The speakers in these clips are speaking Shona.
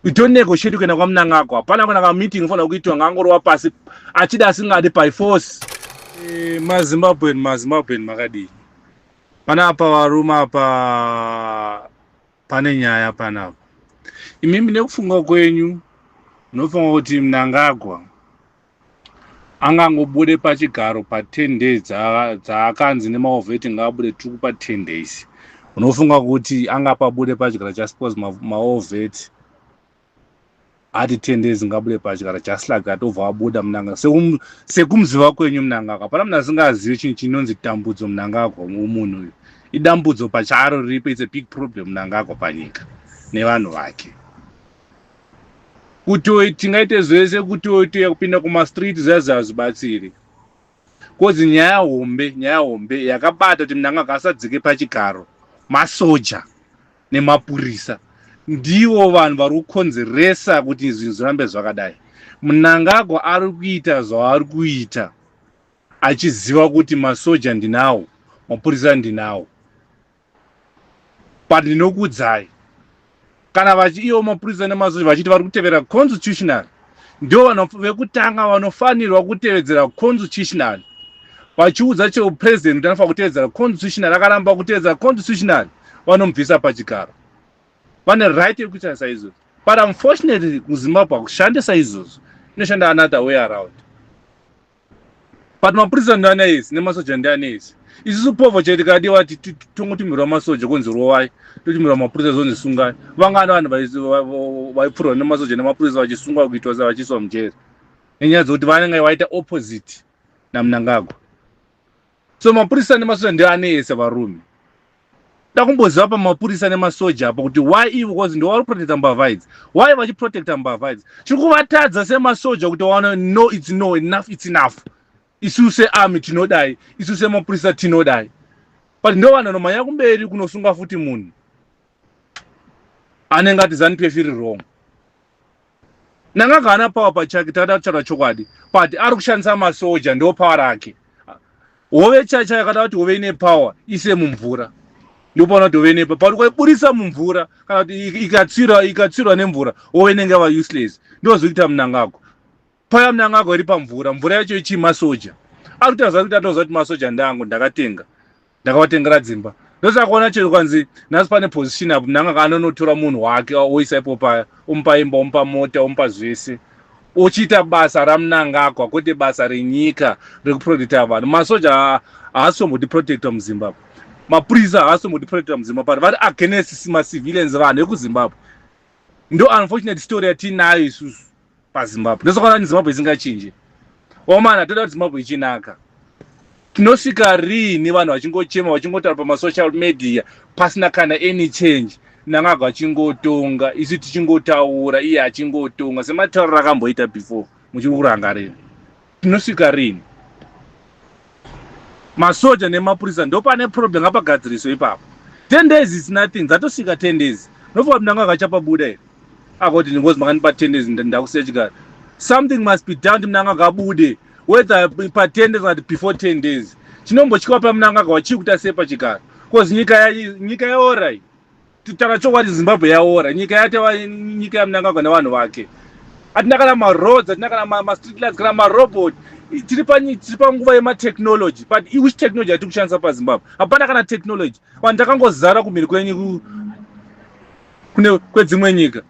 We don't negotiate kuenda kwaMnangagwa. Hapana kana kameeting inofanira kuitwa, ngaangorova pasi achida asingadi, by force. MaZimbabwean, maZimbabwean, makadii panapa varume? Apa pane nyaya panapa. Imimi nekufunga kwenyu munofunga kuti Mnangagwa angangobude pachigaro pa10 days dzaakanzi nemawar vet ngaabude, tiri kupa 10 days? Unofunga kuti angapabude pachigaro just because mawar vet ati 10 days ngabude pachigaro, just like that obva abuda Mnangagwa? Sekumuziva kwenyu Mnangagwa, hapana munhu asingazivi chinhu chinonzi dambudzo. Mnangagwa munhu uyu idambudzo pacharo riripo. It's a big problem Mnangagwa panyika nevanhu vake. Kuti tingaite zvese kuti kupinda kumastreet zvazi hazvibatsiri, 'cause nyaya hombe, nyaya hombe yakabata kuti Mnangagwa asadzike pachigaro, masoja nemapurisa. Ndivo vanhu vari kukonzeresa kuti zvinhu zvirambe zvakadai. Mnangagwa ari kuita zvaari kuita achiziva kuti masoja ndinawo, mapurisa ndinawo, but ndinokuudzai, kana vachiiwo mapurisa nemasoja vachiti vari kutevera constitutional, ndo vanhu vekutanga vanofanirwa kutevedzera constitutional. Vachiudza cheo president kuti anofanira kutevedzera constitutional, akaramba kutevedzera constitutional, vanomubvisa pachigaro. Vane right yekuita saizvozvo, but unfortunately kuZimbabwe hakushande saizvozvo, inoshanda another way around. But mapurisa ndianezi nemasoja ndianezi. Isusu povho chete tikadiwa tongotumirwa masoja kunzi rovai, totumirwa mapurisa zonzi sungai. Vangani vanhu vaipfurwa nemasoja nemapurisa vachisungwa, kuitwa vachiiswa mujeri nenyaya dzekuti vanenge vaita opposite naMnangagwa? So mapurisa nemasoja ndianese varume. Dakumboziva pamapurisa nemasoja apo kuti why ivo, because ndo vari kuprotecta mbavha idzi. Why vachiprotecta mbavha idzi? Chiri kuvatadza semasoja kuti vaona, no, it's no, enough, it's enough, isusu searmy tinodai, isusu semapurisa tinodai? But ndo vanhu vanomhanya kumberi kunosunga futi munhu anenge ati ZANU PF iri wrong. Mnangagwa haana power pachake, takada kutaura chokwadi, but ari kushandisa masoja, ndo power rake. Hove chacha yakada kuti hove ine power, ise mumvura, ndopaona kuti hove ine power. Pauri kwaiburisa mumvura kana kuti ikatsvirwa nemvura, hove inenge yava useless. Ndo zviri kuita Mnangagwa paya. Mnangagwa iri pamvura, mvura yacho ichii? Masoja. Ari kutaura kuti atoziva kuti masoja ndangu, ndakatenga, ndakavatengera dzimba. Ndosaka kuona chero kwanzi nhasi pane position apo, Mnangagwa anonotora munhu wake oisa ipo paya, omupa imba, omupa mota, omupa zvese, ochiita basa raMnangagwa, kwete basa renyika rekuprotecta vanhu. Masoja haasombotiprotecta muZimbabwe, mapurisa haasombotiprotecta muZimbabwe, vari against macivilians, vanhu vekuZimbabwe. Ndo unfortunate story yatinayo isusu paZimbabwe. Ndosaka ni Zimbabwe isingachinji omana. Toda kuti Zimbabwe ichinaka. Tinosvika riini vanhu vachingochema, vachingotaura pamasocial media, pasina kana any change? Mnangagwa achingotonga, isu tichingotaura, iye achingotonga sematauriro akamboita before muchiri kurangarira. Tinosvika rini? Masoja nemapurisa ndopane problem, ngapagadziriswe ipapo. 10 days is nothing. Dzatosvika 10 days, nofunga kuti Mnangagwa achapabuda here akoti ngozi makandipa 10 days, ndakusiya chigaro? Something must be done kuti Mnangagwa abude, whether pa10 days kana before 10 days. Chinombotyiwa paMnangagwa wachii kuti asiye pachigaro? 'Cause nyika yaora iyi. Taura chokwadi, Zimbabwe yaora. Nyika yatova nyika yaMnangagwa nevanhu vake. Hatina kana maroads, hatina kana mastreet lights, kana marobot. Tiri panguva yematechnology, but which technology yatiri kushandisa paZimbabwe? Hapana kana technology. Vanhu takangozara kumhiri kwenyu, kune kwedzimwe nyika.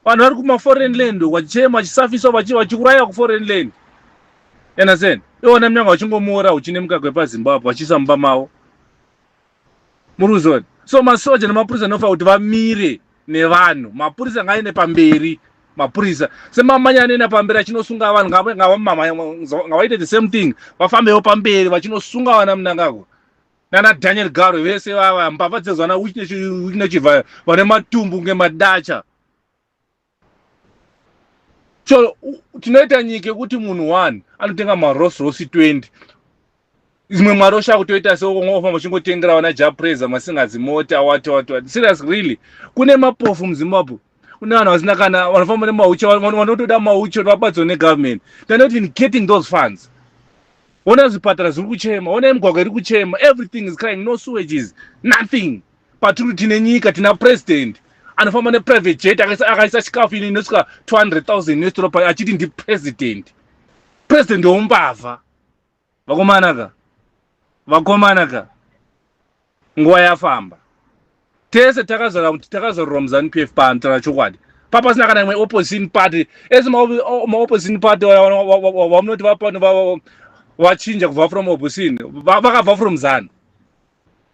Vanhu vari kumaforeign land vachichema, vachisafiswa, vachiuraya kuforeign land. Understand? Iwona Mnangagwa vachingomora uchine mukaka wepaZimbabwe vachiisa mumba mavo. Muri kuzona? So masoja nemapurisa anofanira kuti vamire nevanhu. Mapurisa ngaaende pamberi. Mapurisa semamanya anoenda pamberi achinosunga vanhu, ngavaite the same thing, vafambewo pamberi vachinosunga vana Mnangagwa nana Daniel Garwe vese vava mbavha dzezvana Wicknell, vane matumbu ngemadacha. So tinoita nyika yekuti munhu one anotenga maRolls Royce 20. Imwe mwari oshaya kutoita seofamba uchingotengera vana Japreza masingazi mota, wati wati wati. Serious, really, kune mapofu muZimbabwe, kune vanhu vasina kana, vanofamba nemawheelchair, vanotoda mawheelchair vabatsirwe negovernment. They're not even getting those funds. Ona zvipatara zviri kuchema, ona migwagwa iri kuchema, everything is crying, no sewages, nothing. Patiri tine nyika, tina president Anofamba neprivate jet, akaisa chikafu ini inosvika 200,000 US dollar, achiti ndipresident. President wombavha. Vakomana ka, vakomana ka, nguva yafamba. Tese takazara, takazarurwa muZANU PF pano. Tara chokwadi, papasina kana imwe opposition party. Ese maopposition party vamunoti vachinja kubva from opposition, vakabva from ZANU.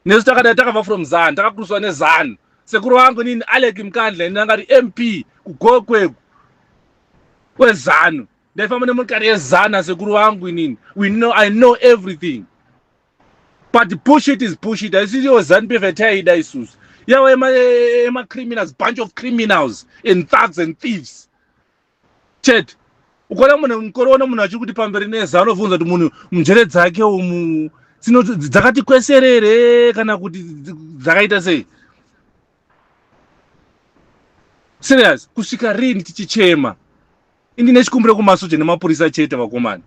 Nesu takadai, takabva from ZANU, takakuruswa neZANU. Sekuru vangu nini, Alec Mkandla, ini angati MP kuGokwe kweZANU. Ndaifamba nemotokari yeZANU, sekuru vangu inini. We know, I know everything, but bullshit is bullshit. Haisiriyo ZANU PF yataida isusu. Yava emacriminals, bunch of criminals and thugs and thieves chete. Ukaona munhu mukoroona, munhu achiri kuti pamberi neZANU, obvunza kuti munhu munjere dzake umu dzakati kweserere kana kuti dzakaita sei? Serious, kusvika rini tichichema? Indi nechikumbiro kumasoja nemapurisa chete. Vakomana,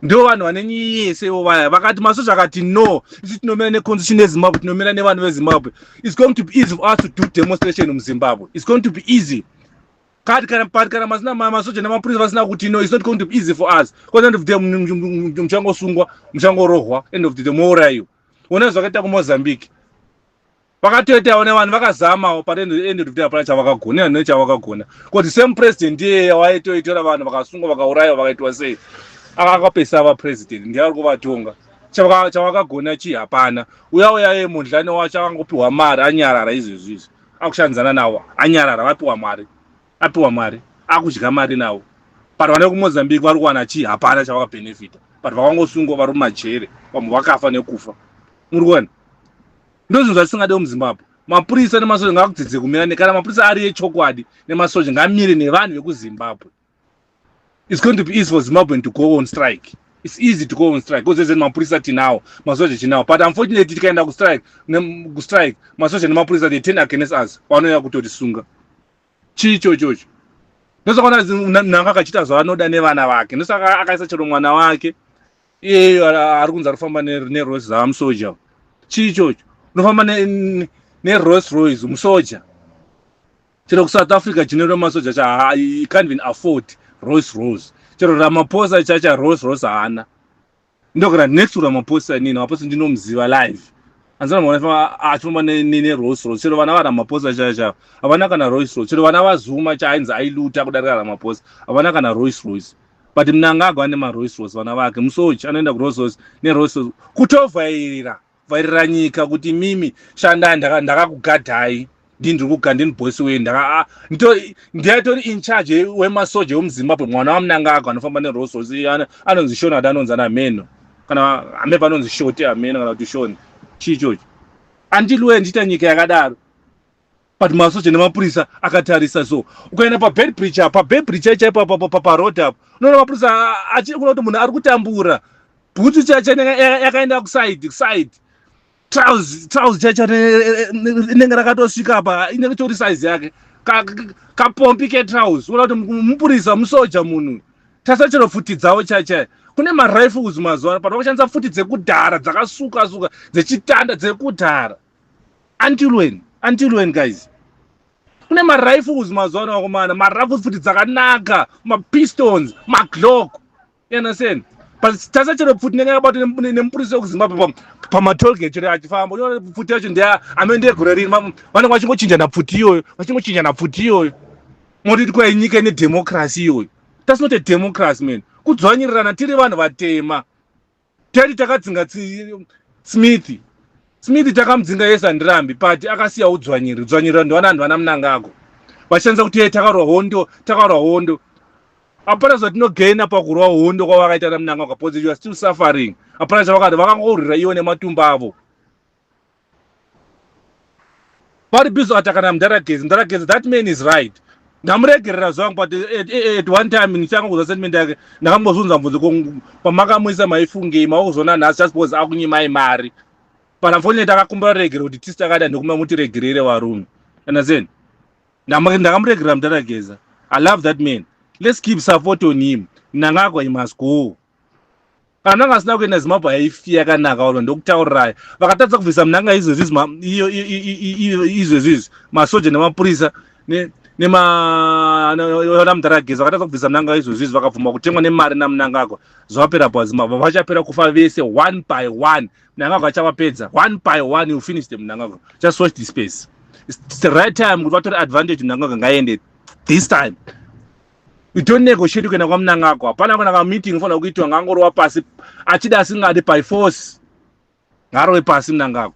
ndo vanhu vane nyaya yese ivo vaya. Vakati masoja akati no, isu tinomira neconstitution yeZimbabwe, tinomira nevanhu veZimbabwe. It's going to be easy for us to do demonstration muZimbabwe. It's going to be easy. Kati kana pati kana masina masoja nemapurisa vasina kuti no, it's not going to be easy for us, because end of the day muchangosungwa, muchangorohwa, end of the day mourayiwa. Ona zvakaita kuMozambique, vakatoitawo nevanhu vakazamawo, but end of the day hapana chavakagona nechavakagona, kuti same president iyeye waitoitora vanhu vakasungwa, vakaurayiwa, vakaitwa sei, akapesa ava president, ndiye ari kuvatonga. Chavakagona chii? Hapana. Uya uya ye mundlane wacho akangopiwa mari, anyarara. Izvezvi izvi akushandidzana navo, anyarara. Vapiwa mari, apiwa mari, akudya mari navo. But vane kuMozambique vari kuwana chii? Hapana chavakabhenefita, but vakangosungwa, vari mumajere, vamwe vakafa nekufa. Muri kuona, ndo zvinhu zvatisingade muZimbabwe. Mapurisa nemasoja ngakudzidze kumira. Kana mapurisa ari echokwadi nemasoja, ngamire nevanhu vekuZimbabwe. It's going to be easy for Zimbabwean to go on strike. It's easy to go on strike because mapurisa tinawo, masoja tinawo, but unfortunately tikaenda kustrike, kustrike, masoja nemapurisa, they turn against us. Vanouya kutotisunga. Chii ichochocho? Ndosakaona nhanga akachiita zvaanoda nevana vake. Ndosaka akaisa chero mwana wake iyeyo ari kunzi ari kufamba neRolls zava musoja. Chii ichocho? Unofamba neRolls Royce, musoja? Chero kuSouth Africa chinero masoja cha you can't even afford Rolls Royce. Chero Ramaphosa chacha Rolls Royce haana. Ndokana next to Ramaphosa, nini, Ramaphosa ndinomuziva live, anzana mwana achifamba neRolls Royce. Chero vana vaRamaphosa chacha havana kana Rolls Royce. Chero vana vaZuma chaainzi ailuta kudarika Ramaphosa havana kana Rolls Royce, but Mnangagwa ane maRolls Royce. Vana vake musoja anoenda kuRolls Royce, neRolls Royce, kutovhairira vhairira nyika kuti mimi shandai, ndakakugadhai, ndini ndiri kuga, ndini bosi wenyu, ndiatori in charge wemasoja emuZimbabwe. Mwana waMnangagwa anofamba neRolls Royce, anonzi Shona, ati anonzi ana meno kana hambe panonzi Shoti, hameno kana kuti Shoni. Chii ichocho? Andilwe ndiita nyika yakadaro, but masoja nemapurisa akatarisa. So ukaenda paBeitbridge apa, paBeitbridge chaipo, paroad apo, unoona mapurisa achikuona kuti munhu ari kutambura. Bhutsu chacho yakaenda kuside kuside, trouser chacho inenge rakatosvika apa, inenge tori size yake, kapombi ketrouser. Uona kuti mupurisa, musoja munhu. Tarisa chero pfuti dzavo chaichai. Kune marifles mazuva ano, but vakashandisa pfuti dzekudhara, dzakasuka suka, dzechitanda dzekudhara. Until when? Until when, guys? Kune marifles mazuva ano, vakomana, marifles, pfuti dzakanaka, mapistons, maGlock, you understand? But tarisa chero pfuti inenge yakabatwa nemupurisa wekuZimbabwe pamatollgate chero achifamba, unoona pfuti yacho ndeya ame ndeyegore rini. Vanenge vachingochinjana pfuti iyoyo, vachingochinjana pfuti iyoyo. Motiti kwai nyika ine democracy iyoyo? That's not a democracy, man. Kudzvanyirirana tiri vanhu vatema. Taiti takadzinga Smith. Smith takamudzinga yese, handirambi, but akasiya udzvanyiriri. Udzvanyirira ndovana vanhu vana Mnangagwa vachishandisa kuti takarwa hondo, takarwa hondo. Hapana zvatinogena pakurwa hondo kwavakaita naMnangagwa, because you are still suffering. Hapana chavakati, vakangorwira ivo nematumba avo. Vari busy atakana Mudhara Geza. Mudhara Geza, that man is right, ndamuregerera zvangu, but at one time ndichanga kuzwa sentiment yake, ndakambozunza mubvunzo: pamakamuisa maifungei? Maukuzona nhasi just because akunyimai mari. But unfortunately takakumbira regero kuti tisi takada ndokuma mutiregerere varume, understand? Ndakamuregerera Mudhara Geza. I love that man. Let's keep support on him. Mnangagwa, he must go. Kana Mnangagwa asina kuenda, Zimbabwe haifi yakanaka. Oro ndokutaurirai, vakatadza kubvisa Mnangagwa izvezvi, izvezvizvi masoja nemapurisa nemamutaragezi vakatadza kubvisa Mnangagwa izvezvizvi, vakabvuma kutengwa nemari naMnangagwa, zvavapera paZimbabwe. Vachapera kufa vese one by one. Mnangagwa achavapedza one by one. You finish them, Mnangagwa. Just watch this space. It's the right time kuti vatore advantage. Mnangagwa ngaende this time. We don't negotiate kuenda kwaMnangagwa. Hapana kana kameeting ufanira kuitwa. Ngangorova pasi, achida asingadi, by force ngarove pasi Mnangagwa.